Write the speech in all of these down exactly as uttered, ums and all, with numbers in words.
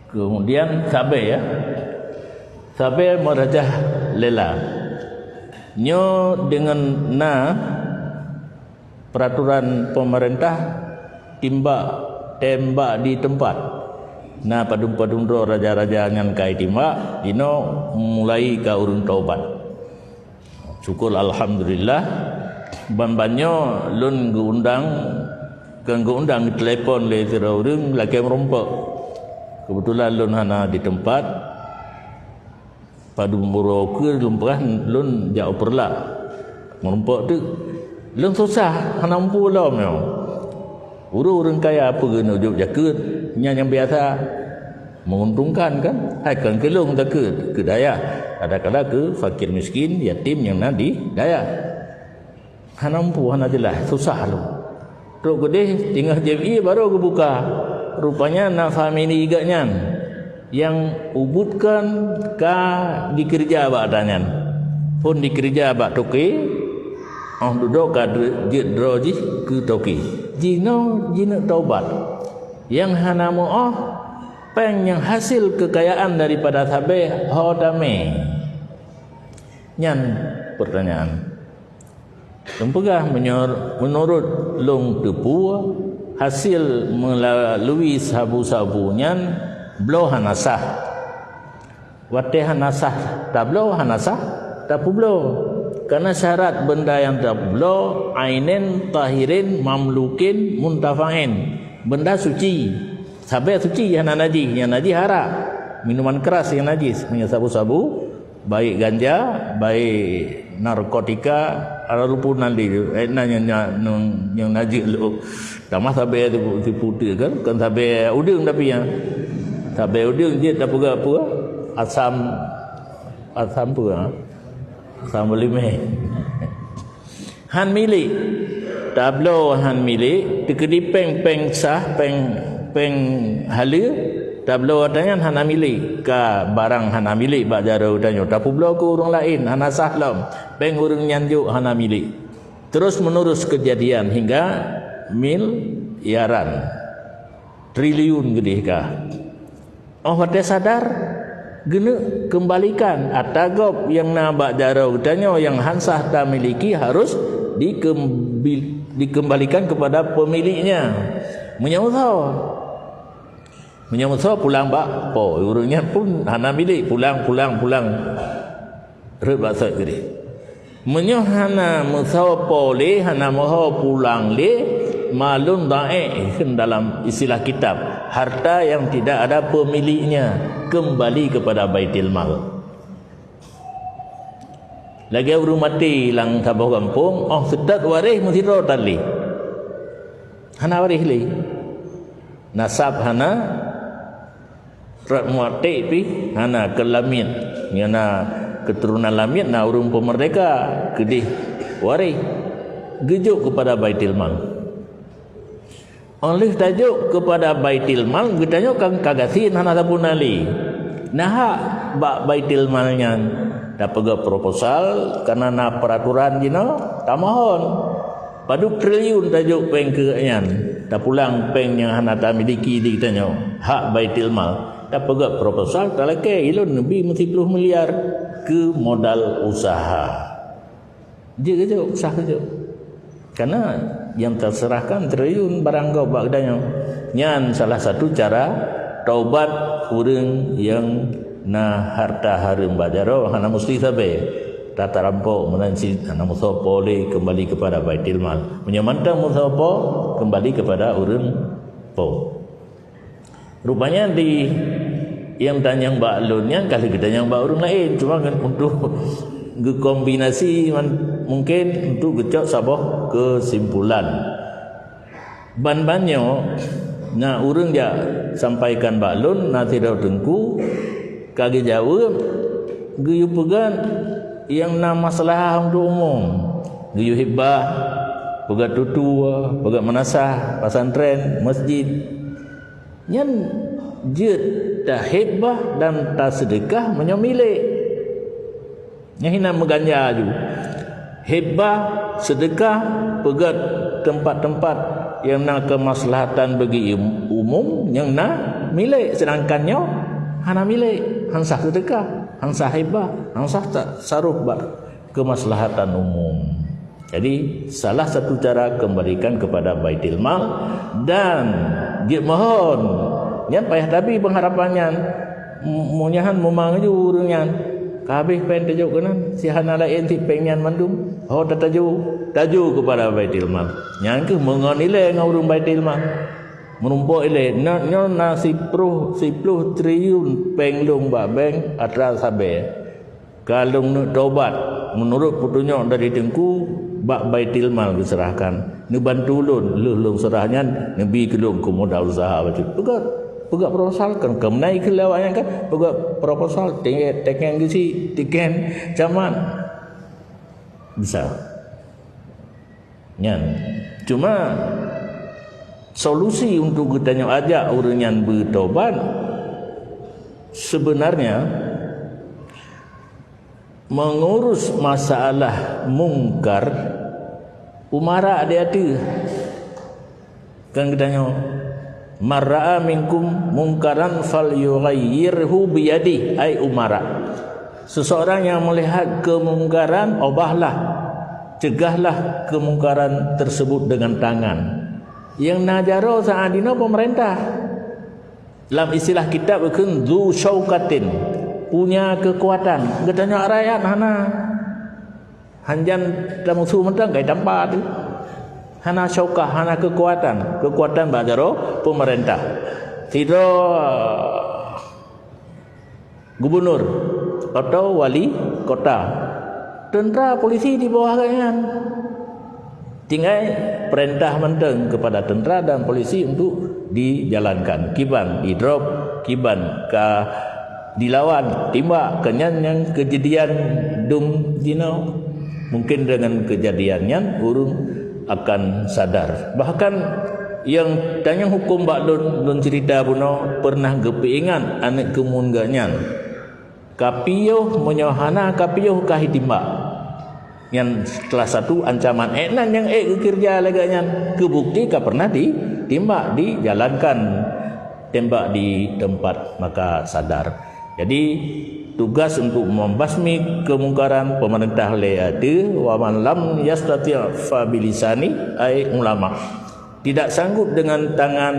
Kemudian sabe, ya. Sabe meurajah lela. Nyoe deungon na peraturan pemerintah timbak, tembak di tempat. Na padum-padum droe raja-raja nyan ka jitimbak, jinoe mulai ka ureuëng taubat. Syukur alhamdulillah, ban-ban nyoe lôn geuundang, kon geuundang, geutelepon lé sidroe ureuëng lakée meurumpok. Keubeutulan lôn hana di teumpat, padum uroe keue lôn peugah lôn jak u Peureulak. Meurumpok teuk. Lôn susah, hana mampu lom nyoe. Ureuëng-ureuëng kaya peue keuneuk jok jakeuet, nyan nyang biasa. Menguntungkan kan? Hai kon keu lôn zakeuet, keu dayah. Kadang-kadang keu fakir miskin, yatim nyang na di dayah. Hana mampu, hana jeulaih, susah lom. Trok keudeh, teungoh jép ié barô geubuka. Rupanya na famili gobnyan nyang ubit kon ka dikeureuja bak ata nyan. Phon dikeureuja bak toke, óh dudoe ka dre-, jeuet droe jih keu toke. Jinoe jineuk taubat. Nyang hana meuóh, péng nyang hasil keukayaan daripada sabe ho tamé. Nyan peurtanyaan. Lôn peugah, meunyo-, meunurot lôn teupeu, hasil meulalui sabu-sabu nyan bloe hana sah. Watée hana sah tabloe, hana sah tapeubloe. Kareuna syarat beunda nyang tapeubloe, ainen tahirin mamlukin muntafa'in. Beunda suci. Sabe suci, hana najih. Nyang najih arak. Minuman keras nyang najih. Meunyoe sabu-sabu, baik ganja, baik narkotika, ada luput nanti tu. Eh, na nyang, nyang, nyang, nyang najih lom. Tamah sabe tu, tu putih kan? Kan sabe udeueng tapi ya. Sabe udeueng jeuet tapeugah apa? Asam, asam apa, ha? Asam belimeh. Han milék. Tabloe han milék, teukeudi péng, péng sah, péng, péng haleue, tabloe ata nyan hana milék. Ka barang hana milék bak jaroe geutanyoe, tapeubloe keu ureuëng laén, hana sah lom. Péng ureuëng nyan jok hana milék. Terus menerus kejadian hingga miliaran, triliun geudeh ka. Óh watée sadar, geuneuk keumbalikan ata gob nyang na bak jaroe geutanyoe nyang han sah tamiliki harus dikembi-, dikembalikan kepada pemiliknya. Meunyoe meusoe, meunyoe meusoe pulang bak po, ureuëng nyan pun hana milék, pulang, pulang, pulang. Rhot bak sot keudeh. Meunyoe hana meusoe po lé, hana meuho pulang lé, malun dha'i kheun dalam istilah kitab, harta yang tidak ada pemiliknya, kembali kepada Baitul Mal. Lagée ureuëng maté lam saboh gampông, óh seutôt waréh meusidroe tan lé. Hana waréh lé. Nasab hana, rot muaték pih hana, keu lamiet. Nyang na keuturonan lamiet na ureuëng peumeurdeka, keudeh waréh. Geujok keupada Baitul Mal. Óh lheueh tajok keupada Baitul Mal, geutanyoe kan ka gasien hana sapeue na lé. Na hak bak Baitul Mal nyan tapeugah proposal, kareuna na peuratoran jinoe, tamohon. Padub triliun tajok péng keu gobnyan, tapulang péng nyang hana tamiliki di geutanyoe, hak Baitul Mal, tapeugah proposal, talakée ilôn neubi meusiploh miliar keu modal usaha. Jeuet geujok, sah geujok. Karena nyang taseurahkan triliun barang gob bak geutanyoe. Nyan salah satu cara taubat ureuëng nyang na harta hareuem bak jaroe, hana musti sabe. Tatarampok meunan cit, hana meusoe po lé, kembali kepada Baitul Mal. Meunyoe mantong meusoe po, kembali kepada ureuëng po. Rupanya di nyang tanyong bak lôn nyan ka lheueh geutanyong bak ureuëng laén, cuma ngon untuk geukombinasi man-, mungkin untuk geucok saboh keusimpulan. Ban-ban nyoe na ureuëng jak sampaikan bak lôn, na sidroe teungku ka geujaweueb, geuyue peugah nyang na maslahah untuk umum, geuyue hitbah, peugah tutue, peugah meunasah, pesantren, masjid. Nyan jeuet tahitbah dan taseudeukah meunyoe milék. Nyan hina meuganja aju. Hitbah, seudeukah, peugét teumpat-teumpat nyang na keumaslahatan bagi um-, umum nyang na milék, seudangkan nyoe hana milék, han sah seudeukah, han sah hibah, han sah tasaruf bak keumaslahatan umum. Jadi, salah satu cara keumbalikan keupada Baitul Mal dan jeuet mohon. Nyan payah tabi peungharapan nyan. M-, meunyoe han meumang ju ureuëng nyan, ka habéh péng tajok keunan, si hana laén cit péng nyan mandum, ho tataju, taju keupada Baitul Mal. Nyan kheueh meungon ilée ngon ureuëng Baitul Mal. Meurumpok ilée, na, nyoe na siploh, siploh triliun péng lôn bak bank atra sabe. Ka lôn neuk tobat, meunurot peutunyok dari teungku, bak Baitul Mal geuseurahkan. Neubantu lôn, lheueh lôn seurah nyan, neubi keu lôn keu modal useuha bacut. Peugah, peugah proposal kan, keumeunai keu lawak nyan kan, peugah proposal, tengke-, tengken geusi, tengken camat. Bisa. Nyan. Cuma, solusi untuk geutanyoe ajak ureuëng nyan beutobat, sebenarnya, mengurus masalah mungkar, umara di ateueh. Kan geutanyoe, "Man ra'a minkum mungkaran falyughayyirhu biyadih," ai umara. Seseorang yang melihat kemungkaran, obahlah, cegahlah kemungkaran tersebut dengan tangan. Yang na jaroe saat dinoe pemerintah. Lam istilah kitab geukheun zu syaukatin, punya kekuatan. Geutanyoe rakyat hana. Hanjan tamusu mantong kai tampa teuh. Hana syaukah, hana kekuatan. Kekuatan bak jaroe pemerintah. Sidroe gubernur atau wali kota. Tentera, polisi di bawah gobnyan. Tinggai perintah mantong kepada tentera dan polisi untuk dijalankan. Kiban didrop, kiban ka dilawan, timbak, keu nyan nyang keujadian dum jinoe. Mungkin dengan keujadian nyan, ureuëng akan sadar. Bahkan, nyang tanyong huköm bak lôn, lôn ceurita bunoe, peureunah geupeuingat aneuëk keumuen geuh nyan. Ka piôh, meunyoe hana ka piôh, ka jitimbak. Nyan salah satu ancaman. Ék nan nyang ék geukeureuja lagée nyan, keubukti ka peureunah ditimbak, dijalankan tembak di teumpat, maka sadar. Jadi, tugas untuk membasmi keumungkaran pemerintah lé ateueh, "Wa man lam yastati' fa bilisani," ai ulama. Tidak sanggup dengan tangan,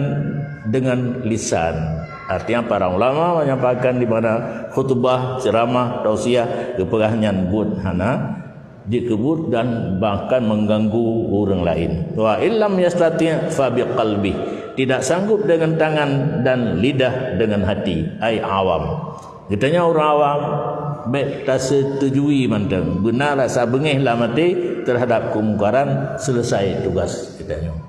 dengan lisan. Artinya, para ulama menyampaikan di mana khutbah, ceramah, tausiah, geupeugah nyan buet hana jeuet keu buet dan bahkan mengganggu ureuëng laén. "Wa illam yastati' fa biqalbih." Tidak sanggup dengan tangan dan lidah, dengan hati, ai awam. Geutanyoe ureuëng awam, bék taseutujui mantong. Beuna rasa beungéh lam até terhadap keumungkaran, selesai tugas geutanyoe.